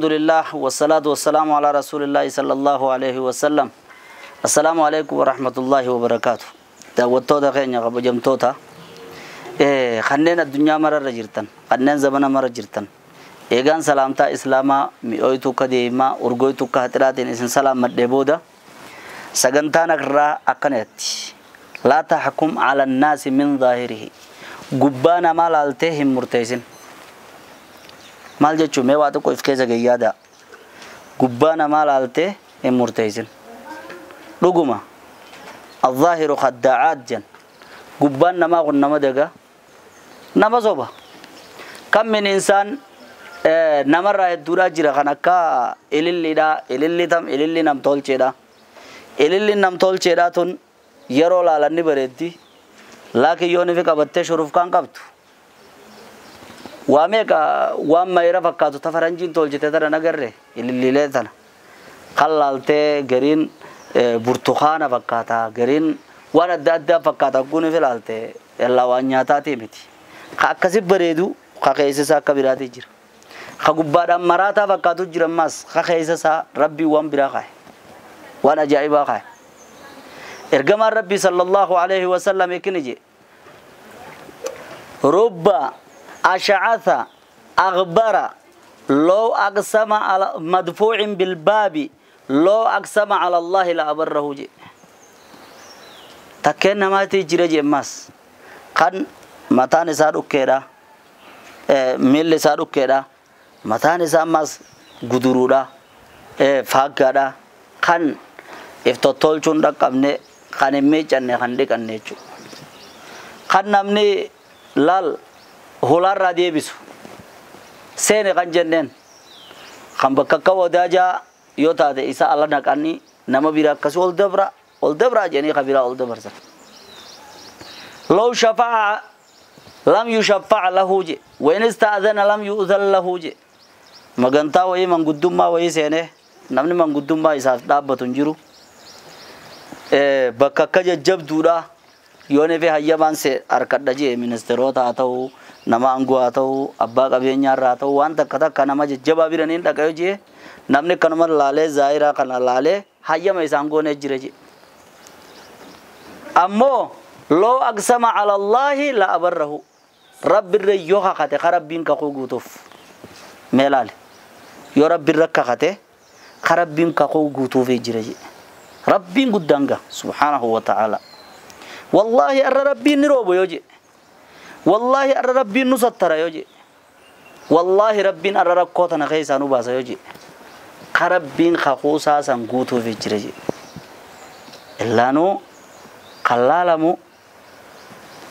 لله والصلاة والسلام على رسول الله صلى الله عليه وسلم. السلام عليكم ورحمة الله وبركاته. Daawwattoota keenya kabajamtoota, kanneen addunyaa mararra jirtan, kanneen zamana mara jirtan, eegaan salaamtaa islaamaa mi'ooytuu akka deemaa urgooytuu akka haxiraatiin isin salaammadhee booda, sagantaan irraa akkanatti: لا تحكم على الناس من ظاهره. Gubbaa namaa laaltee hin murteessin. Maal jechuun? Mee waa xiqqoo if keessa gayyaada. Gubbaa namaa laaltee hin murteessin. Dhuguma, الظاهر خداعات jan. Gubbaan namaa kun nama daga, nama soba. كم من إنسان namarraa hedduudhaa jira kan akka ililliidha. Ililli tam ililli nam tolcheedha. Ililli nam tolcheedha tun yeroo laalanni bareeddi, laakiin yoo nifi qabattee shurufkaan qabdu waa meeqa waan mayra fakkaatu ta faranjiin tolchite tana nagarre. Ililliilee tana kan laaltee gariin burtukaana fakkaata, gariin waan adda addaa fakkaata. Kun fi laalte illaa waan nyaataatii miti. Ka akkasi bareedu ka keessa isaa akka biraatii jira. Ka gubbaadhaan maraataa fakkaatu jira, ammas ka keessa isaa Rabbii waan biraa kaa'e, waan ajaa'ibaa kaa'e. Ergamaan Rabbii صلى الله عليه وسلم ikkini je: رب أشعث أغبر لو أقسم على مدفوع بالباب لو أقسم على الله لأبره. Je takkeen namaati jira je, ammas kan mataan isaa dhukkeedha, miilli isaa dhukkeedha, mataan isaa ammas guduruudha, faaggaadha, kan if tottolchuun dhaqqabne, kan hin miiccanne, kan dhiqanne jechuudha. Kan namni laal hulaarraa deebisu seene kan jenneen, kan bakka akka wadaajaa yoo taate isa ala naqanii nama bira akkasii ol dabra ol dabraa jedhanii ka biraa ol dabarsan. لو شفع لم يشفع له je وإن استأذن لم يؤذن له je. Magantaa wayii, manguddummaa wayii seenee namni manguddummaa isaaf dhaabbatu hin jiru. Bakka akka jajjabduudha yoo fi hayyamaan se harkadha jee, ministeerota haa ta'u, nama aangoo haa ta'u, abbaa qabeenyaarraa haa ta'u, waan takka takka nama jajjabaa biraniin dhaqa yoo jee, namni kanuma laalee, zaayiraa kana laalee hayyama isaan goonee jira jee. Ammoo لو أقسم على الله لأبره. Rabbi irra yoo kakate, ka Rabbiin kakuu guutuuf. Mee laale, yoo Rabbi irra kakate, ka Rabbiin kakuu guutuuf jira jee. Rabbiin guddaan ga سبحانه وتعالى والله arra Rabbiin ni roobo yoo je, والله arra Rabbiin nu sattara yoo je, والله Rabbiin arra rakkoo tana keessaa nu baasa yoo je, ka Rabbiin kakuu isaa san guutuuf jira je. Illaanuu kan laalamu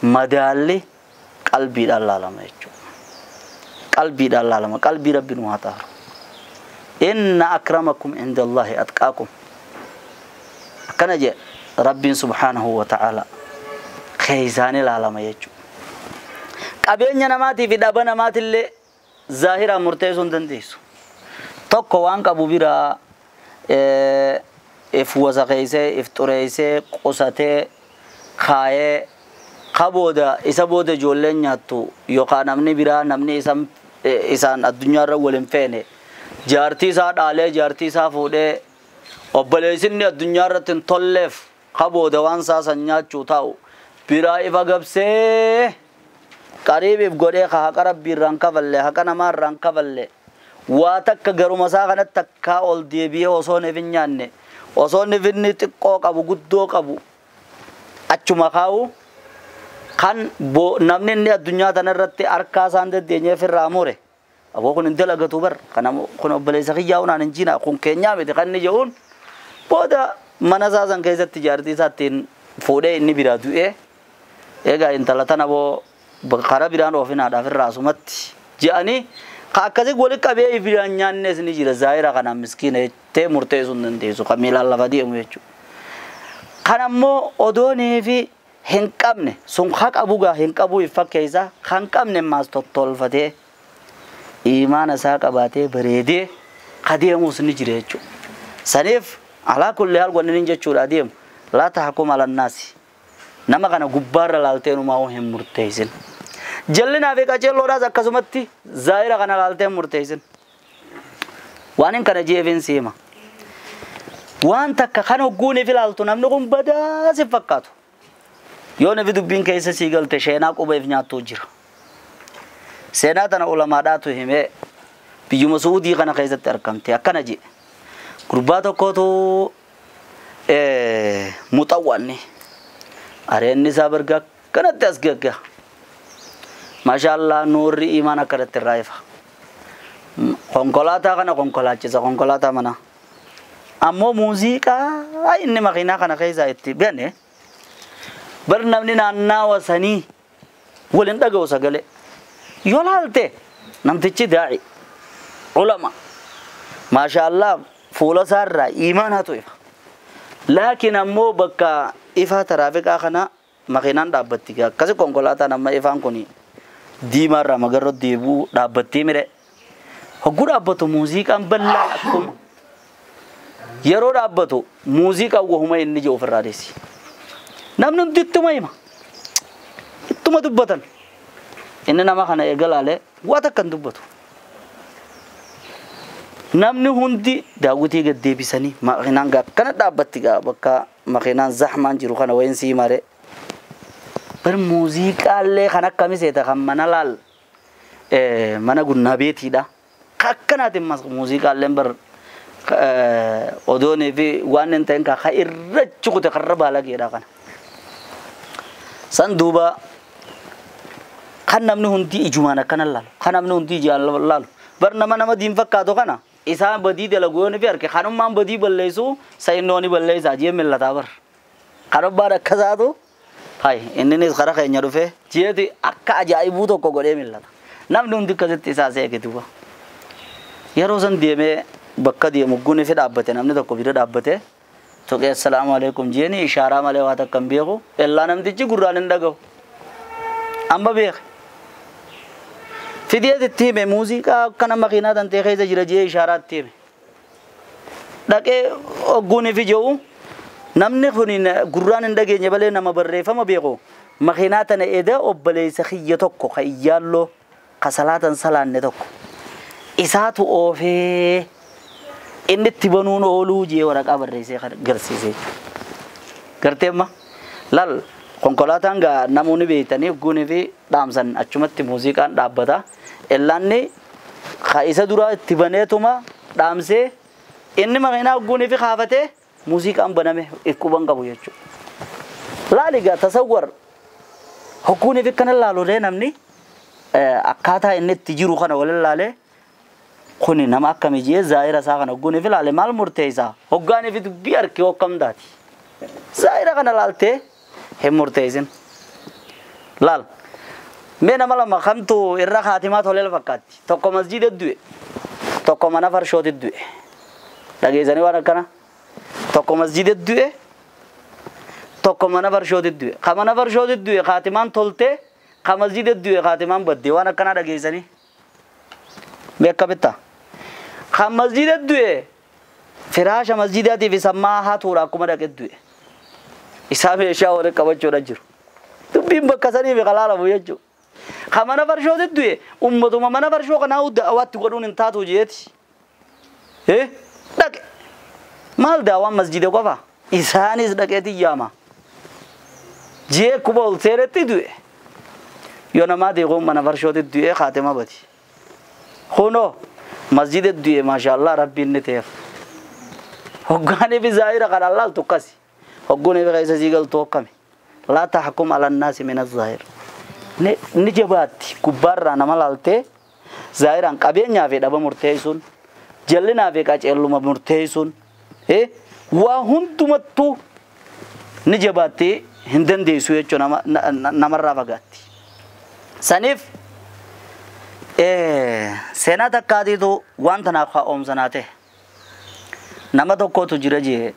madaalli qalbiidhaan laalama jechuudha. Qalbiidhaan laalama. Qalbii Rabbi nu haa xaaru. إن أكرمكم عند الله أتقاكم. Akkana jedhe Rabbiin سبحانه وتعالى. Keessaanii laalama jechuudha. Qabeenya namaatii fi dhaba namaatillee zaahiraan murteessuu hin dandeessu. Tokko waan qabu biraa if wasaqeessee, if xureessee, qusatee kaayee, ka booda isa booda ijoolleen nyaattu yookaan namni biraa, namni isaan addunyaarra wal hin feene jaartii isaa dhaalee, jaartii isaa fuudhee, obboleessinni addunyaa irratti hin tolleef, ka booda waan isaa san nyaachuu taa'u biraa ifa gabsee qariibiif godhee, ka haqa Rabbii irraan kafalle, haqa namaa irraan kafalle, waa takka garuma isaa kanatti takkaa ol deebi'ee osoo hin nyaanne, osoo inni xiqqoo qabu guddoo qabu achuma kaa'u, kan namni inni addunyaa tana irratti harkaa isaan dedeenyeef irraa mure, aboo kun hin dalagatu bar, kana kun obboleessa kiyyaa unaan hin jiina, kun keenyaa miti kan inni jedhuun, booda mana isaa san keessatti jaartii isaa ittiin fuudhee inni biraa du'ee, egaa intala tana boo karaa biraan oofinaadhaaf irraa asumatti je'anii ka akkasii wali qabee biraan nyaannes ni jira. Zaahira kanaan miskiina jettee murteessuu hin dandeessu, kan miilaan lafa deemu jechuudha. Kan ammoo odoonii fi hin qabne sun ka qabu gaa hin qabu hin fakkeessa, kan qabne maas tottolfatee imaana isaa qabaatee bareedee ka deemus ni jira jechuudha. Saniif على كل حال wanni inni jechuudha deemu: لا تحكم على الناس. Nama kana gubbaarra laaltee numaa hin murteessin. Jallinaa fi qaceelloodhaas akkasumatti zaahira kana laaltee hin murteessin. Waan hin kana jeefin siima. Waan takka kan hogguuniif ilaaltu namni kun badaa si fakkaatu. Yoo nafi dubbiin keessa sii galte sheenaa qubeef nyaattuu jira. Seenaa tana ulamaadhaatu himee biyyuma Suudii kana keessatti argamte akkana jedhe. Gurbaa tokkotu muxawwanni areenni isaa barga akkanatti as gagga. Maashaallah nuurri imaan akkanatti irraa ifa. Konkolaataa kana konkolaachisa konkolaataa mana. Ammoo muuziqaa inni makiinaa kana keessaa itti bane bar namni naannawa sanii waliin dhaga'u sagalee. Yoo laalte namtichi daa'i ulama maashaallah fuula isaarraa imaanaatu ifa. Laakiin ammoo bakka ifaa taraafiqaa kana makiinaan dhaabbatti akkasi konkolaataan amma ifaan kun diimaarraa magarroo deebuu dhaabbattii mire. Hogguu dhaabbatu muuziqaan bal'aan akkuma yeroo dhaabbatu muuziqaan wahuma inni jiru ofirraa deessi. Namni hundi ittuma hima. Ittuma dubbatan. Inni nama kana eega laalee waa takka hin dubbatu. Namni hundi daawwitii gad deebisanii makiinaan akkana dhaabbatti gaa bakka makiinaan zahmaan jiru kana wayin sii mare. Bar muuziqaallee kan akkami seeta kan mana laal mana gunnaa beetiidha. Akkanaatiin muuziqaalleen bar odoonii fi waan hin ta'in ka irra cukute karra baalageedha kana. San duuba kan namni hundi ijumaan akkana laalu kan namni hundi ijaan laalu bar nama nama diin fakkaatu kana isaan badii dalagu yoo fi arge kanummaan badii balleessu sayinnooni balleessaa jee millataa bar kanummaan akkasaatu hay inninis kara keenya dhufe jeeti akka ajaa'ibuu tokko godhee millata namni hundi akkasitti isaa seeke duuba yeroo san deemee bakka deemu guni fi dhaabbate namni tokko bira dhaabbate tuqee assalaamu alaikum jeeni ishaaraa malee waa takka hin beeku illaa namtichi gurraan hin dhaga'u amma beeke. Fideet itti hime muuziqaa akkana makiinaa tantee keessa jira jee ishaaraa itti hime. Dhaqee hogguun fi jiru namni kun gurraan hin dhageenye malee nama barreeffama beeku makiinaa tana eda obboleessa kiyya tokko ka iyyaalloo ka salaatan salaanne tokko isaatu oofee inni itti banuun ooluu jee waraqaa barreessee garsiisee. Gartee amma laal konkolaataan gaa namoonni beektanii hogguunii fi dhaamsan achumatti muuziqaan dhaabbata. Illaanni ka isa duraa itti baneetuma dhaamsee inni makiinaa hogguunii fi kaafatee muuziqaan baname quban qabu jechuudha. Laali gaa tasawwar hogguunii fi kana laalulee namni akkaataa inni itti jiru kana waliin laalee kuni nama akkamii jee zaahira isaa kana hogguunii fi laale maal murteessaa hoggaanii fi dubbii harkee hokkam taati. Zaahira kana laaltee hin murteessin. Laal mee nama lama kamtu irra kaatimaa tolee fakkaatti tokko masjiida du'e tokko mana farshooti du'e dhageessanii waan akkana tokko masjiida du'e tokko mana farshooti du'e ka mana farshooti du'e kaatimaan toltee ka masjiida du'e kaatimaan baddee waan akkanaa dhageessanii mee akka bitta ka masjiida du'e firaasha masjiidaatiif isa hatuudha akkuma dhaqe du'e. Isaa meeshaa waliin qabachuudha jiru. Dubbiin bakka sanii fi qalaalamu jechuudha. Ka mana farshooti du'e ummatuma mana farshoo kanaa da'awaatti godhuun hin taatu jeeti. Dhaqe. Maal daawaan masjiida qofa? Isaanis dhaqeeti yaama. Jee kuba ol seenetti du'e. Yoo namaa deequun mana farshooti du'e kaatima bati. Kunoo masjiida du'e maashaallah rabbiin ni ta'eef. Hoggaanii fi zaahira kan allaaltu akkasi. Hogguun fi keessa sii galtu hokkame. Laa tahkum ala nnaasi min azzaahir. Ni jabaatti gubbaarraa nama laaltee zaahiraan qabeenyaa fi dhaba murteessuun jallinaa fi qaceelluma murteessuun waa hundumattuu ni jabaatti hin dandeessu jechuun namarraa fagaatti. Saniif seenaa takkaatiitu waan tanaaf haa ta'e nama tokkotu jira jee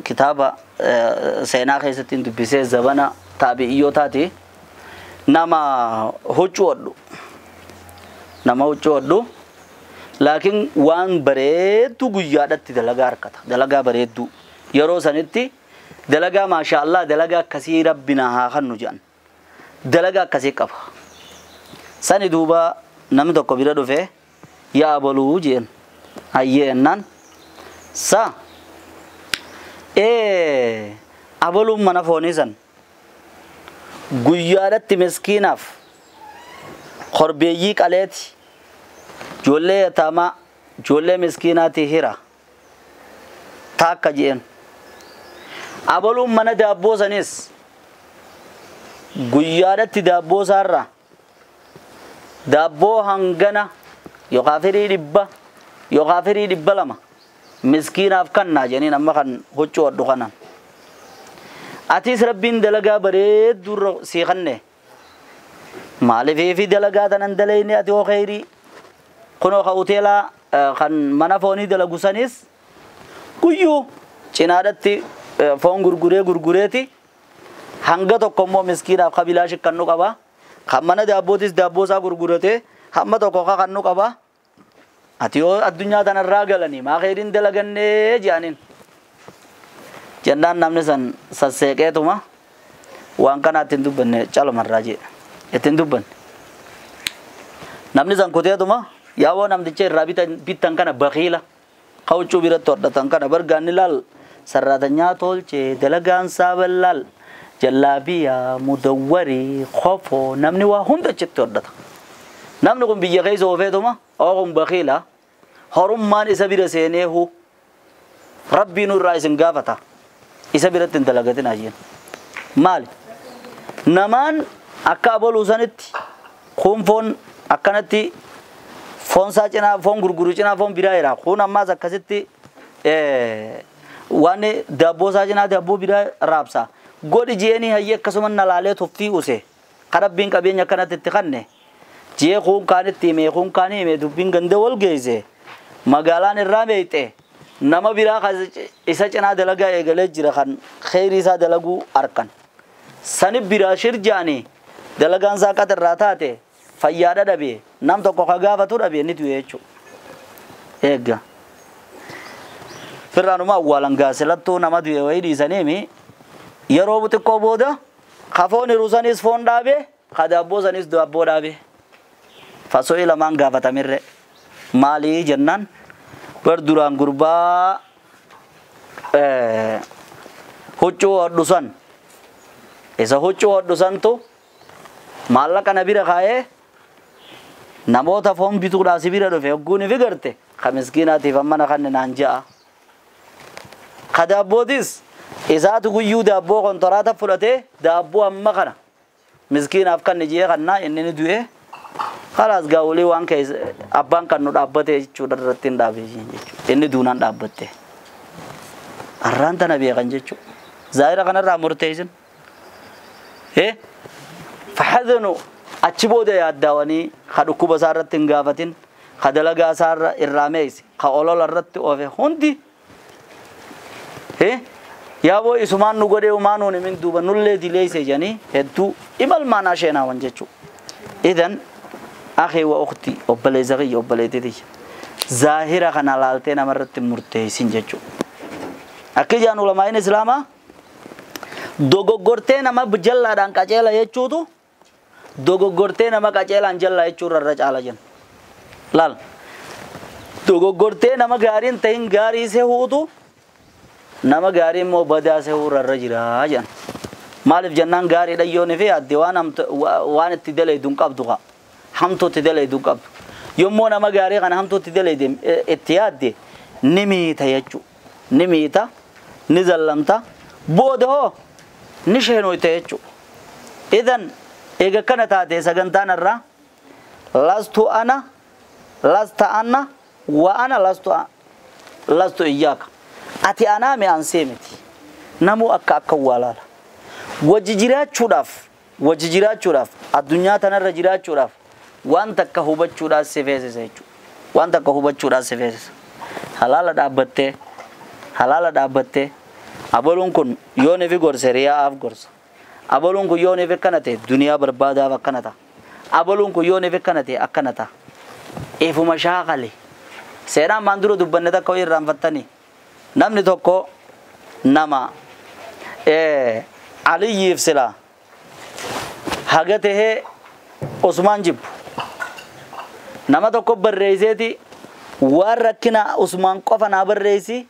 kitaaba seenaa keessatti dubbisee zabana taabi'iyootaati nama huccuu hodhu laakiin waan bareedduu guyyaadhatti dalagaa harkata dalagaa bareedduu yeroo sanitti dalagaa maashaallah dalagaa akkasii rabbina haa kennu jedhan dalagaa akkasii qaba. Sani duuba namni tokko bira dhufe yaa abaluu jeen Hayyeennan sa abaluun mana foonii san guyyaadhatti miskiinaaf korbeeyyii qaleeti ijoollee yataamaa ijoollee miskiinaati hira taakka je'en. Abaluun mana daabboo sanis guyyaadhatti daabboo isaarraa daabboo hangana yookaan firii 100 yookaan firii 200 miskiinaaf kannaa jedhaniin amma kan huccuu hodhu kanaan. Atis rabbiin dalagaa bareedduu sii kanne maaliif fi dalagaa tanan dalayne ati hoo kheyrii kunoo ka hoteelaa kan mana foonii dalagu sanis guyyuu cinaadhatti foon gurguree gurgureeti hanga tokko immoo miskiinaaf kabilaa shikkannu qaba. Kan mana daabbootis daabboo isaa gurguratee hamma tokko kannu qaba. Ati yoo addunyaa tanarraa galanii maa kheyriin dalagannee jedhaniin. Jennaan namni san sasseeqeetuma waan kana ittiin dubbanne calumarraa jedhe ittiin dubbanne. Namni san kuteetuma yaaboo namticha irraa bittan kana bakiila ka huccuu biratti hodhatan kana bargaanni laal sarraatanyaa tolchee dalagaan saaban laal jallaabiyaa mudawwarii kofoo namni waa hunda achitti hodhata. Namni kun biyya keessa oofeetuma oo kun bakiila horummaan isa bira seeneehu rabbiin irraa isin gaafata. Isa biratti hin dalagatin ajeen. Maali? Namaan akka abaluu sanitti kun foon akkanatti foon isaa cinaa foon gurguru cinaa foon biraa jira. Kun ammaas akkasitti waan daabboo isaa cinaa daabboo biraa raabsa. Godhi jeeni hayyee akkasuma na laalee tuffii use. Kan rabbiin qabeenya akkanatti itti kanne. Jee kun kaanitti hime kun kaanii hime dubbiin ganda wal geesse. Magaalaan irraa meeyxe. Nama biraa isa cinaa dalagaa eegalee jira kan kheyrii isaa dalaguu arkan. Sani biraa shirjaanii dalagaan isaa qaxirraa taate fayyaadha dhabe nam tokko ka gaafatu dhabe ni du'e jechuudha. Eegga. Firraanuma awwaalan gaasilattuu nama du'e wayii dhiisaniimi yeroo xiqqoo booda ka foon hiru sanis foon dhaabe ka daabboo sanis daabboo dhaabe. Faso'ii lamaan gaafatamirre maalii jennaan bar duraan gurbaa huccuu hodhu san isa huccuu hodhu santu maallaqa na bira kaa'ee namoota foon bituudhaaf si bira dhufe hogguun ifi garte ka miskiinaatiif amma na kanne naan ja'a. Ka daabbootis isaatu guyyuu daabboo kontoraata fudhatee daabboo amma kana miskiinaaf kanne jee kannaa inni ni du'e. Khalaas gaawulii waan keessa abbaan kan nu dhaabbate jechuudha irratti hin dhaabe jechuudha. Inni duunaan dhaabbatte. Arraan tana beekan jechuudha. Zaahira kanarraa murteessin. Fahadhanu achi booda yaaddaawanii ka dhukkuba isaa irratti hin gaafatin ka dalagaa isaa irraa meeyse ka olola irratti oofe hundi yaaboo isumaan nu godhee umaan nuun himin duuba nullee dileeyse jedhanii hedduu imal maanaa sheenaawan jechuudha. Idan akhi wa ukhti obboleessa kiyya obboleettii tiyya zaahira kana laaltee namarratti murteessin jechuudha. Akka ijaan ulamaa'in islaamaa dogoggortee nama jallaadhaan qaceela jechuutu dogoggortee nama qaceelaan jallaa jechuurra irra caala jenna. Laal dogoggortee nama gaariin ta'in gaarii sehuutu nama gaarii immoo badaa sehuurra irra jira jenna. Maaliif jennaan gaariidha yoonii fi adde waan itti dalaydu hin qabdu kaa. Hamtuu itti dalaydu hin qabdu. Yommuu nama gaarii kana hamtuu itti dalayde itti yaadde ni miita jechuudha. Ni miita, ni zallamta, booda hoo ni sheenoyta jechuudha. Idan eega kana taate sagantaan irraa lastu ana lasta ana wa ana lastu iyyaaka. Ati anaa mi ansee miti. Namuu akka akka waalaala. Wajji jiraachuudhaaf addunyaa tanarra jiraachuudhaaf waan takka hubachuudhaaf si feesisa jechuudha. Waan takka hubachuudhaaf si feesisa. Halaala dhaabbattee abaluun kun yoon ifi gorse riyaa'aaf gorsa. Abaluun kun yoon ifi akkana ta'e duniyaa barbaadaaf akkana ta'a. Abaluun kun yoon ifi akkana ta'e akkana ta'a. Ifuma shaakale. Seenaan maan dura dubbanne takka wayii irraanfattanii. Namni tokko nama Aliyyiif silaa haga tahee Usmaan jibbu. Nama tokko barreesseeti Waan rakkina Usmaan qofa naa barreessi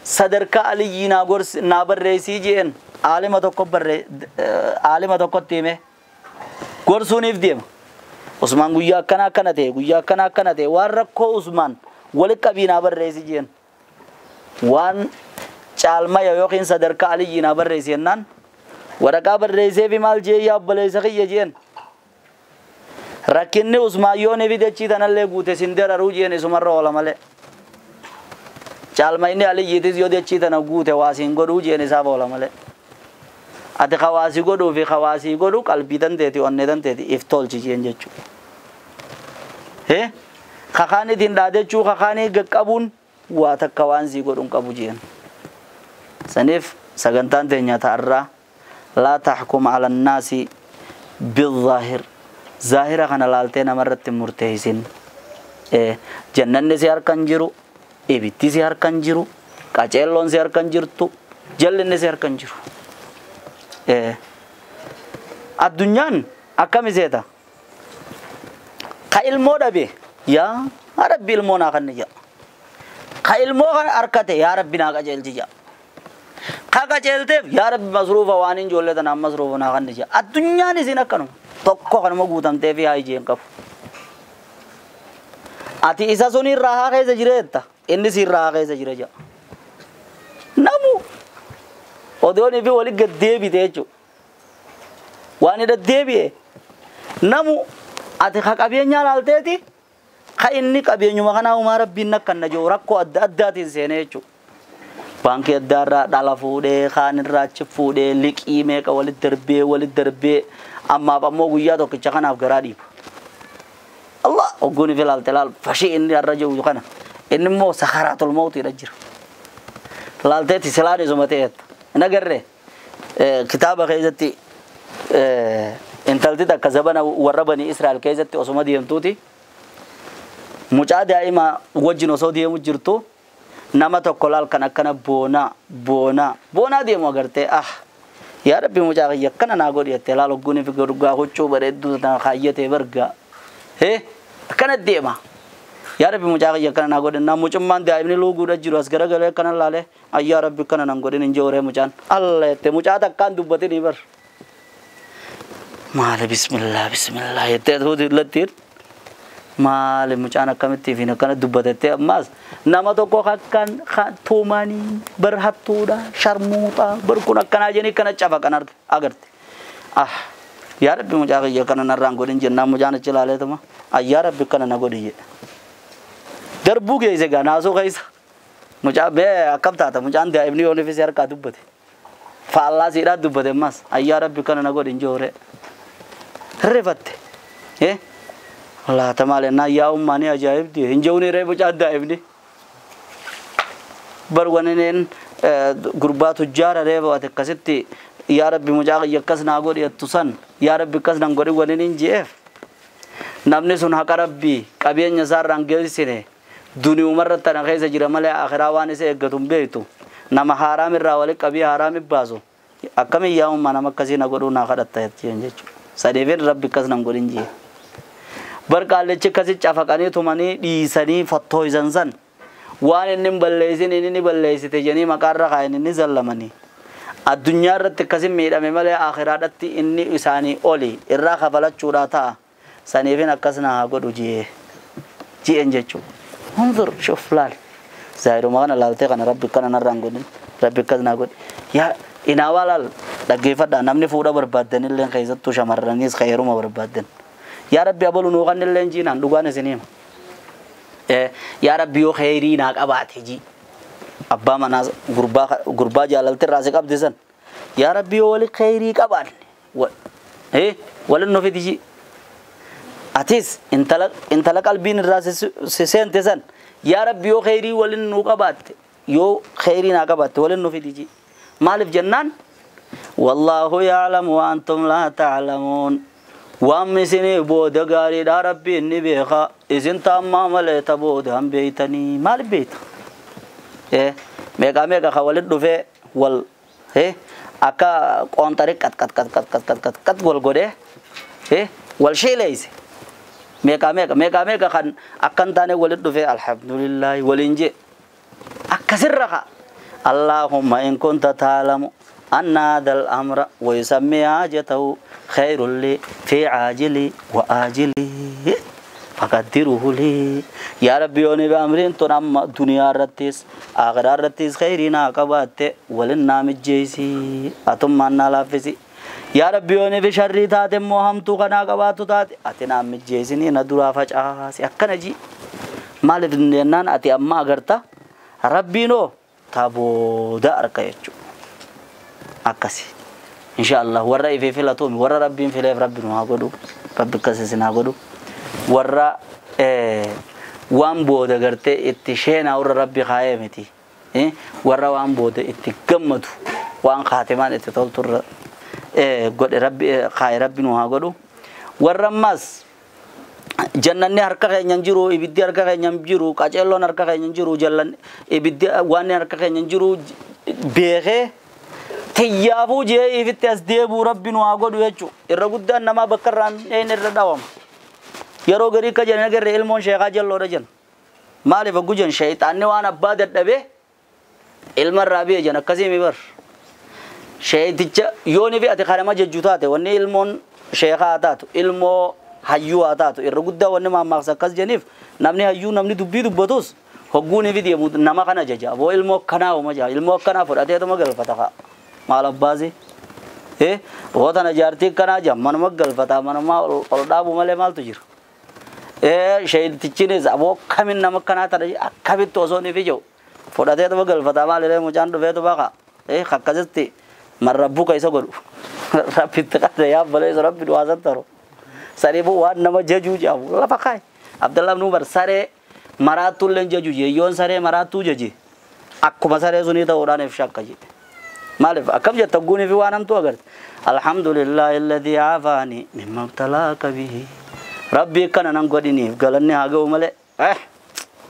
sadarkaa Aliyyii naa gorsi naa barreessii jeen aalima tokko barree aalima tokkotti hime gorsuuniif deema. Usmaan guyyaa akkana akkana ta'e guyyaa akkana akkana ta'e waan rakkoo Usmaan walitti qabii naa barreessi jeen waan caalmaya yookiin sadarkaa Aliyyii naa barreessi jennaan waraqaa barreessee fi maal jee yaa obboleessa kiyya jeen rakkinni Usmaan yoo ni fidachii tanallee guute sin dararuu jeen isumarra oola malee caalmayni Aliyyiitis yoo dachii tana guute waasiin godhuu jeen isaaf oola malee ati hawaasii godhuu fi hawaasii godhuu qalbii tanteeti onnee tanteeti if tolchi jeen jechuudha. Kakaan ittiin dhaadachuu kakaanii qaqqabuun waa takka waan sii godhuun qabu jeen. Saniif sagantaan teenya ta'arraa laa taxkum ala annaasi bizaahir zaahira kana laaltee namarratti murteessin. Jannanni si harkan jiru ibiddi si harkan jiru qaceelloon si harkan jirtu jallinni si harkan jiru. Addunyaan akkam iseeta ka ilmoo dhabe yaa rabbi ilmoo naa kanni jedha ka ilmoo kan harkate yaa rabbi naa qajeelchi jedha ka qajeelteef yaa rabbi masruufa waan hin ijoollee tanaan masruufa naa kanni jedha addunyaan isin akkanuma tokko kanuma guutamtee fi haa ijeen qabu. Ati isa sun irraa haa keessa jireetta inni si irraa haa keessa jira jedha. Namu odoon fi wali gad deebite jechuudha. Waan irra deebi'e namu ati ka qabeenyaa laalteeti ka inni qabeenyuma kanaa uumaa rabbiin akkanna jiru rakkoo adda addaatiin seenee jechuudha. Baankii adda irraa dhala fuudhee kaan irraa achi fuudhee liqii meeqa walitti darbee ammaaf ammoo guyyaa tokkicha kanaaf garaa dhiiba. Allah ogguun fi laalte laal fashii inni irra jiru kana inni immoo sakaraatul mawtiidha jira. Laalteeti silaan isuma ta'eetta. Hin agarree kitaaba keessatti intalti takka zabana warra banii Israa'el keessatti osuma deemtuuti mucaa daa'ima wajjin osoo deemu jirtu nama tokko laal kan akkana boonaa boonaa boonaa deemu agartee ah yaa rabbi mucaa kiyya akkana naa godhi jettee laal ogguun fi dhugaa huccuu bareedduu tana kaayyatee bargaa akkana deema yaa rabbi mucaa kiyya akkana naa godhi naa mucummaan daa'imni luuguudha jiru as garagalee akkana laalee ayyaa rabbi akkana nan godhin hin jooree mucaan alla jettee mucaa takkaan dubbatinii bar maali bismillah bismillah jettee tuuti lattiin maali mucaan akkamittii fi akkana dubbatettee ammaas nama tokko akkan tumanii bar hattuudha sharmuuxa bar kun akkanaa jenii kana cafaqan agarte ah yaa rabbi mucaa kiyya akkana narraan godhin jennaan mucaan achi ilaaleetuma ayyaa rabbi akkana na godhi jedhe darbuu geesse gaa naasuu keessa mucaa bee akkam taata mucaan daa'imni yoo nifis harkaa dubbate faallaa siidhaa dubbate ammaas ayyaa rabbi akkana na godhin jooree rifatte laata maal ennaa yaa ummaanii ajaa'ibdi hin jehuun ree mucaan daa'imni bar waneen gurbaa tujjaara ree ati akkasitti yaa rabbi mucaa kiyya akkas naa godhi jettu san yaa rabbi akkas nan godhi waniin hin je'eef namni sun haqa rabbii qabeenya isaarraan geessine duniyumarra tana keessa jira malee akhiraa waan isa eeggatu hin beektu nama haaraam irraa wali qabii haaraam baasu akkamiin yaa ummaa nama akkasii na godhuu naa kadhatta jechuu sadeefin rabbi akkas nan godhin jee bar qaallichi akkasi cafaqanii tumanii dhiisanii fottooysan san waan inni hin balleessin inni ni balleessite jedhanii maqaarra kaayan inni zallamanii addunyaa irratti akkasin miidhame malee akhiraadhatti inni isaanii oli irraa kafalachuudhaa ta'a saniifin akkas na haa godhu jee ji'en jechuudha. Hundur shuf laal zaahiruma kana laaltee kana rabbi akkana narraan godhin rabbi akkas naa godhi yaa inaawaa laal dhaggeeffadhaa namni fuudha barbaaddanillee keessattuu shamarraniis heeruma barbaaddan yaa rabbi abalu nuu kannillee jiinaan dhugaan isin hima. Yaa rabbi yoo kheyrii naa qabaate ji abbaa manaa gurbaa jaalalti irraa si qabdi san yaa rabbi yoo wali kheyrii qabaanne walin nu fidi ji atis intala qalbiin irraa si seente san yaa rabbi yoo kheyrii walin nuu qabaatte yoo kheyrii naa qabaatte walin nu fidi ji maaliif jennaan wallaahu ya'lamu wa antum laa ta'lamuun waan isinii booda gaariidha rabbiin ni beeka isin taammaa malee ta booda hin beeytanii maaliif beeyta meeqaa meeqa ka walit dhufee wal akka qoonxarii qat qat qat qat qat qat qat qat wal godhee wal shiileeyse Meeqa meeqa meeqa meeqa kan akkan taane walitti dhufee alhamdulillahi waliin jee akkasirra ka Allahumma in kunta taalamu anna hadha al-amra wa yusammi hajatahu khairul li fi ajili wa ajili faqaddiruhu li ya rabbi yooni bi amrin tun amma duniyaa irrattis akhiraa irrattis khairii naa qabaatte walin naa mijjeessi atummaan naa laaffisi yaa rabbi yooni fi sharrii taate immoo hamtuu kanaa qabaattu taate ati naa mijjeessinii na duraa facaasi akkana ji maaliif jennaan ati amma agarta rabbiinoo taa booda arka jechuudha akkasi insha Allah warra ifee filatuumi warra rabbiin fileef rabbi nu haa godhu rabbi akkas isin haa godhu warra waan booda gartee itti sheenaa warra rabbi kaayee miti warra waan booda itti gammadu waan kaatimaan itti tolturra godhe rabbi kaaye rabbi nu haa godhu warra ammas jannanni harka keenyan jiru ibiddi harka keenyan jiru qaceelloon harka keenyan jiru jallan ibiddi waan harka keenyan jiru beekee tiyyaafuu jee ifitti as deebuu rabbi nu haa godhu jechuu irra guddaan namaa bakka irraan een irra dhawama yeroo garii ka jedhan agarre ilmoon sheekaa jalloodha jenna maaliif hoggu jenna sheeyxaanni waan abbaa dadhabee ilma irraa biyya jenna akkasii mi bar sheeyticha yooni fi ati kanama jejju taate wanni ilmoon sheekaa haa taatu ilmoo hayyuu haa taatu irra guddaa wanni maammaaksa akkas jeniif namni hayyuu namni dubbii dubbatus hogguun fi deemu nama kana jaja aboo ilmoo akkanaa uma jaa ilmoo akkanaa fudhateetuma galfata kaa maal abbaasi boo tana jaartii akkanaa jaa manuma galfata manuma ol dhaabu malee maaltu jira sheeytichinis aboo akkamin nama akkanaa tana akkamitti osoo ni fi jiru fudhateetuma galfata maal illee mucaan dhufeetu baqa akkasitti man rabbuka isa godhu rabbitti qadda yaa baleessu rabbi du'aa san sariifuu waan nama jajuu jedhamu lafa kaaye Abdallah ibn Umar saree maraattuu illee jaju yeeyyoon saree maraattuu jaje akkuma saree sunii ta'uudhaan if shakka jedhe maaliif akkam jetta guunii fi waan hamtuu agarte alhamdulillahi alladhii aafaanii mimma ibtalaaka bihi rabbii akkana nan godhiniif galanni haa ga'u malee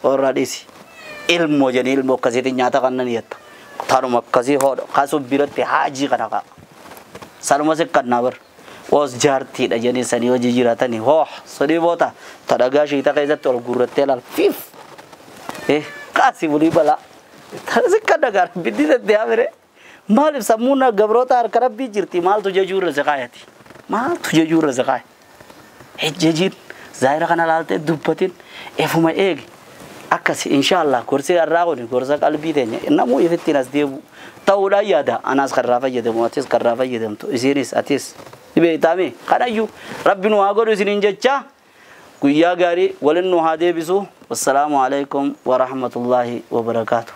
warra dhiisi ilmoo jedhanii ilmoo akkasiitiin nyaata kannan jetta tanuma akkasii hoodha kaasuu biratti haajii kana ka'a sanuma siqqannaa bar os jaartiidha jedhanii sanii hojii jiraatanii hoo sadii boota ta dhagaa shiita keessatti ol guurrattee laal fiif kaasii bulii balaa tana siqqanna gaa rabbitti settee haamire maaliif sammuun gabroota harka rabbii jirti maaltu jajuurra si kaayati maaltu jajuurra si kaaya hejjejiin zaayira kana laaltee dubbatin efuma eegi akkasi insha Allah gorsi irraa kun gorsa qalbii teenya namuu ifittiin as deebu ta'uudhaan yaada anaas karraa fayyadamu atis karraa fayyadamtu isiinis atis beeytaame kanayyuu rabbi nu haa godhu isiniin jecha guyyaa gaarii walin nu haa deebisu wassalaamu alaikum warahmatullaahi wabarakaatu.